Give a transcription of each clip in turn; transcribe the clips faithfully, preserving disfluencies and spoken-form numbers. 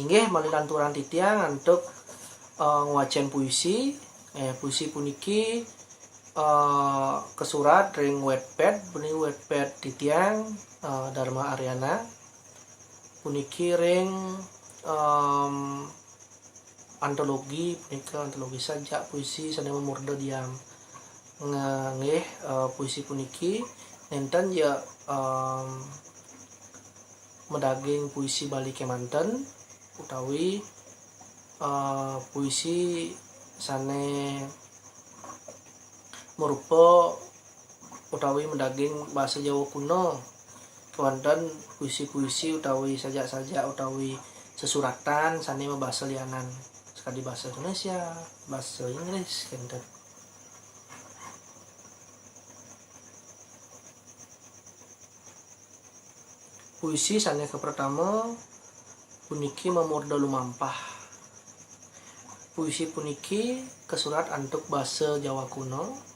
Inggih, malih lanturang titiang antuk, eh, ngwacén puisi. Eh, puisi puniki, eh, kasurat ring Wattpad, puniki Wattpad titiang, eh, Dharma Ariana. Puniki ring, em, antologi, punika antologi sajak puisi sané mamurda Diam. Nga-, nggih, eh, puisi puniki nénten ya, em, madaging puisi Bali kémanten utawi, eh, puisi sané marupa utawi madaging basa Jawa Kuna. Kéwanten puisi-puisi utawi sajak-sajak utawi sesuratan sané mabasa lianan, sakadi basa Indonesia, basa Inggris, kénten. Puisi sané kapratama puniki mamurda Lumampah. Puisi puniki kasurat antuk basa Jawa Kuna.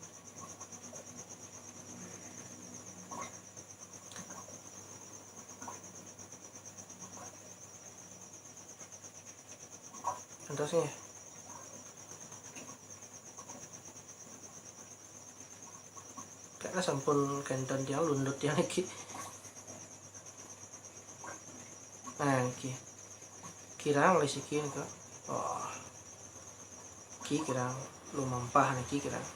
Antos nggih. Kayaknya sampun kénten tiang, lundut tiang iki. Nah, iki. Kirang wis iki nika. Oh. Iki kirang, Lumampah niki kirang.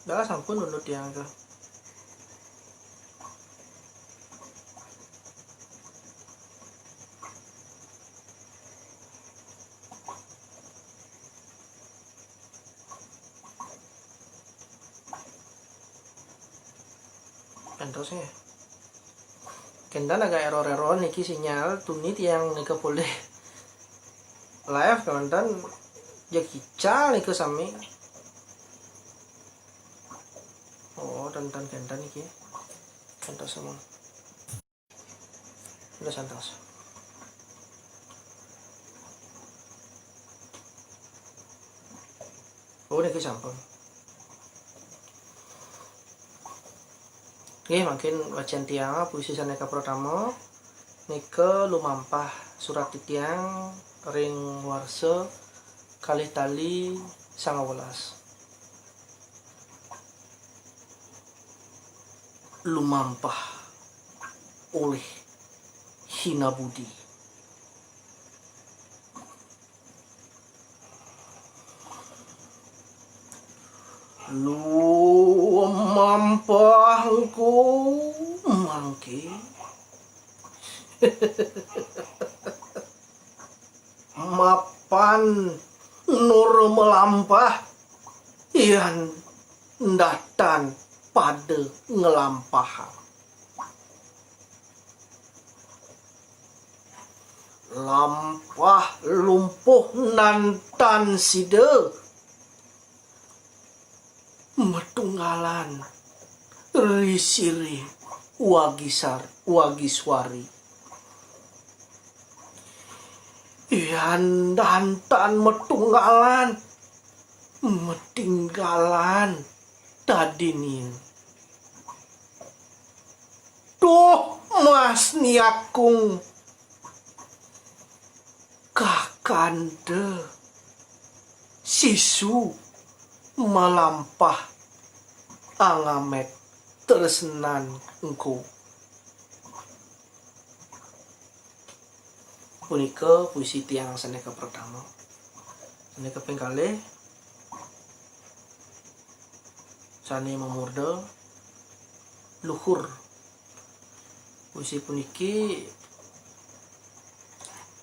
Dah sampun lundut tiang nika. Antos nggih. Kénten agak error-error niki sinyal, tuni tiang nika polih live kémanten, ya kical nika sami. Oh, ten ten kénten niki. Antos semua. Udah santos. Oh, niki sampun. Nggih, mangkin wacén tiang puisi sané kapratama nika Lumampah, surat titiang ring warsa kalih tali sangawelas. Lumampah olih Hina Budi. Lumampah engko mangké. Mapan nur malampah, yan ndantan pada nglampahang. Lampah lumpuh ndantan sida, matunggalan ri sirih wagisar-, wagiswari. Yan ndantan matunggalan, matinggalan tadinian. Duh, Mas Niakung, kakanda sisu malampah angamét tresnan engko. Punika puisi tiang sané kapratama. Sané kaping kalih, sané mamurda Luhur. Puisi puniki,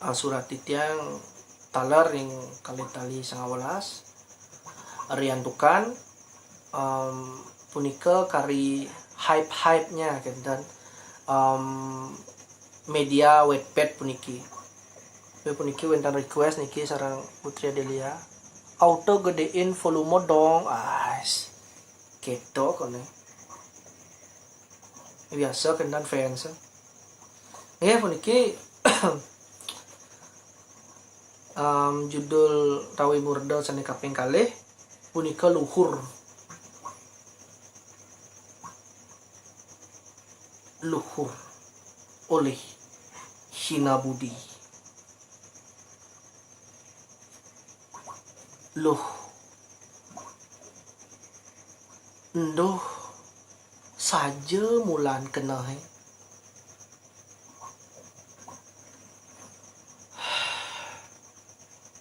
ah, surat titiang taler ring kalih tali sangawelas. Riantukan, em, punika kari hype-hype-nya kénten, em, média Wattpad puniki. Puniki wénten request niki sareng Putri Adelia. Auto gedéin volume dong. Ah, kéto koné. Biasa kénten fans. Nggih, puniki, em, judul utawi murda sané kaping kalih punika Luhur. Luhur oleh Hina Budi. Luh, enduh saja mulan kenehé.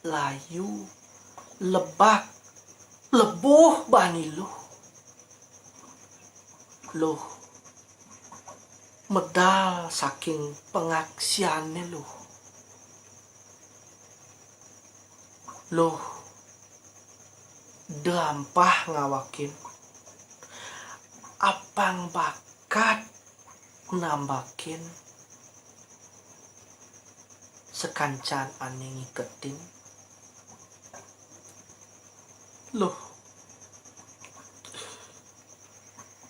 Layu, lebak, lebuh bani Luh. Luh, medal saking pangaksiané Luh. Luh, da ampah ngawakin, apang bakat nambakin sakancan ané ngiketin. Luh,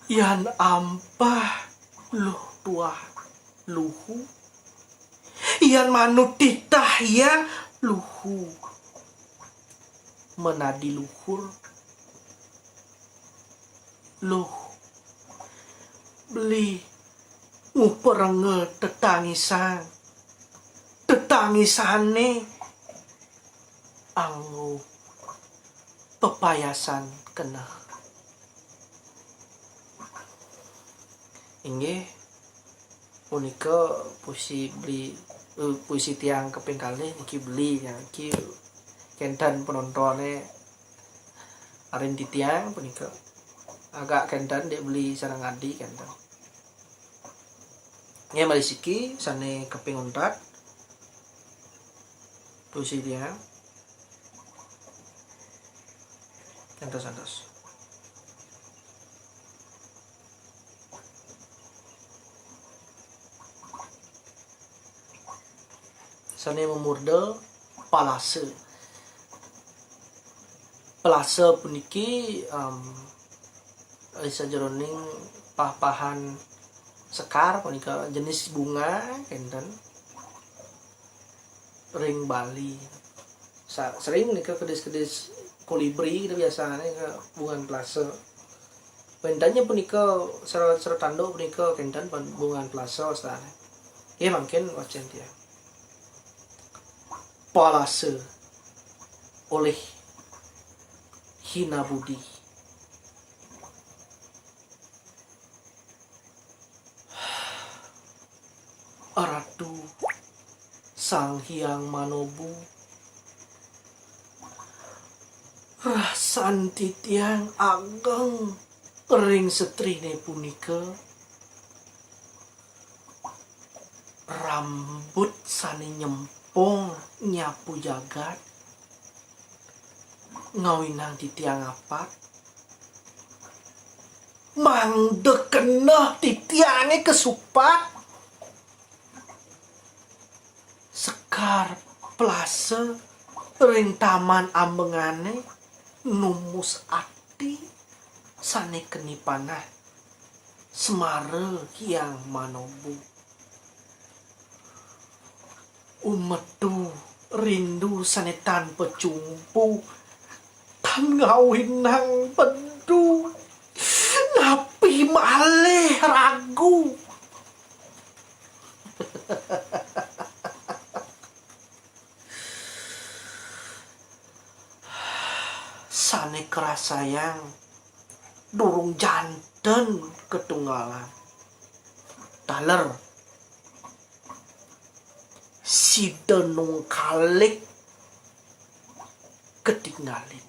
yan ampah Luh tuah luhu, yan manut titah hyang luhu, menadi luhur. Luh, beli nguperenga tetangisan, tetangisané anggo pepayasan keneh. Inggih, punika puisi beli, eh, puisi tiang kaping kalih niki beli, ya, niki kénten penontoné arin titiang punika. Agak kénten dék beli sareng adi kénten. Nggih, malih siki sané kaping untat. Puisi tiang. Antos, antos. Sané mamurda Palasa. Palasa puniki, em, ing sajeroning pah-pahan sekar punika jenis bunga kénten ring Bali. Sa-, sering nika kedis-kedis kolibri kita biasané ka bungan palasa. Wéntennya punika sera-, seratanduk punika kénten pan bungan palasa wastané. Nggih mangkin wacén tiang. Palasa oleh Hina Budi. Ratu Sang Hyang Manobu, rasan titiang ageng ring setriné punika, rambut sané nyempong nyapu jagat, ngawinang titiang apat, mangda keneh titiangé kasupat. Sekar palasa ring taman ambengané numus ati sané keni panah Semara Hyang Manobu. Umetu rindu sané tan pacumpu, tan ngawinang bedu, napi malih ragu. Sané karasayang durung janten katunggalan. Taler sida nungkalik katinggalin.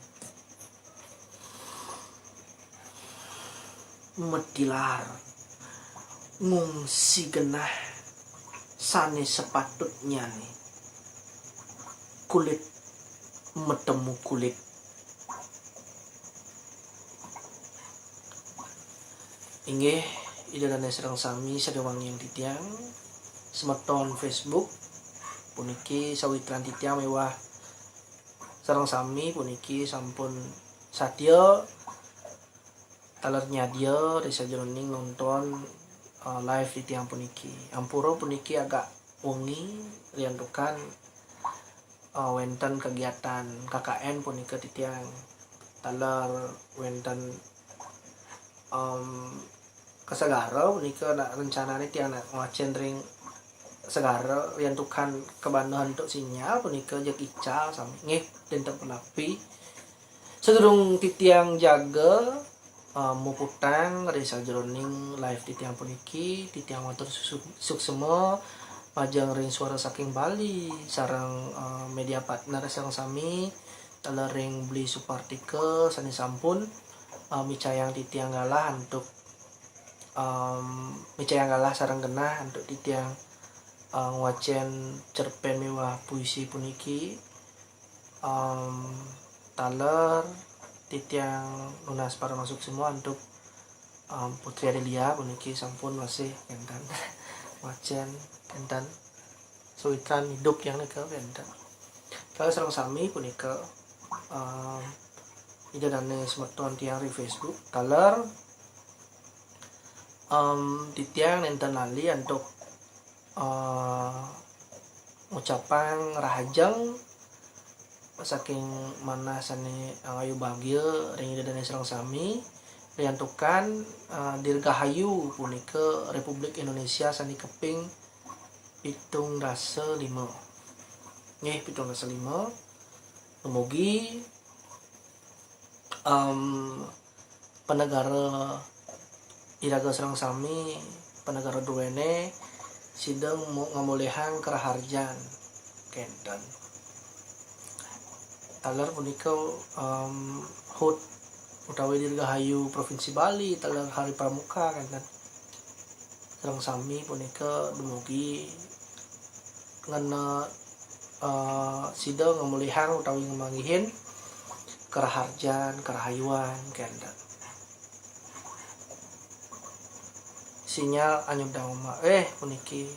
Matilar ngungsi genah sané sapatutnyané. Kulit matemu kulit. Inggih, Ida dané sareng sami sadaya wangiang titiang, semeton Facebook puniki sawitran titiang miwah sareng sami puniki sampun satia taler nyadia ring sajeroning nonton, eh, live titiang puniki. Ampura puniki agak wengi riantukan, eh, wénten kegiatan K K N punika titiang taler wénten, em, ka Segara punika nak rencanane tiang nak ngwacen ring Segara riantukan kabandahan antuk sinyal punika jeg ical sami nggih dinten punapi. Sadurung titiang jaga uh, muputang ring sajeroning live titiang puniki, titiang matur suksema majeng ring Suara Saking Bali sareng uh, media partner sareng sami taler ring Beli Supartika sane sampun uh, micayang titiang galah antuk um, micayang galah sareng genah antuk titiang uh, ngwacen cerpen miwah puisi puniki. Um, taler titiang nunas paramasuksema antuk um, Putri Adelia puniki sampun masih enten wacen enten sawitran hidup yang nika enten. Kalau sareng sami punika um, Ida dane semeton tiang di Facebook taler um, titiang nenten lali antuk uh, ngucapang rahajeng saking manah sane angayu bagia ring Ida dane sareng sami riantukan uh, dirgahayu punika Republik Indonesia sane kaping pitung dasa lima. Nggih, pitung dasa lima. Dumugi um, penegara iraga sareng sami, penegara druene sida ngamolihang keraharjan kenten. Taler punika um, hut utawi dirgahayu Provinsi Bali taler Hari Pramuka kenten. Sareng sami punika dumugi ngena uh, sida ngamulihang utawi ngamanggihin keraharjan, kerahayuan kenten. Sinyal anyudang uma. Eh, puniki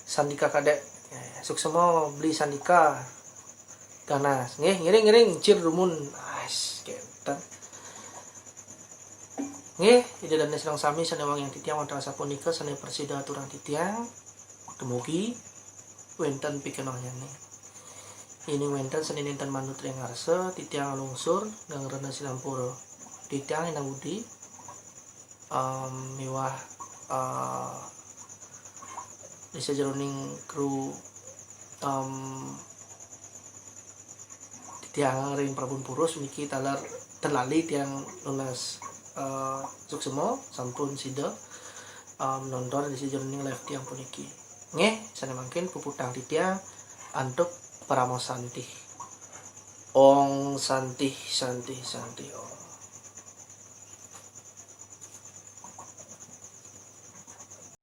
Sandika Kadek. Eh, suksema Beli Sandika. Ganas. Nggih, ngiring-ngiring cir dumun. Ais, kenten. Nggih, Ida dane sareng sami sane wangiang titiang wantah sapunika sane prasida aturang titiang. Dumugi wenten pikenohnyané. Yéning wenten sane nenten manut ring ngarsa, titiang lungsur geng rena sinampura. Titiang inang budi um, miwah uh, di sajeroning kru um, titiang ring Prabun Purus niki taler ten lali tiang nunas uh, suksema sampun sida um, nonton di sajeroning live tiang puniki. Nggih, sane mangkin puputang titiang antuk parama santih. Ong santih, santih, santih, ong.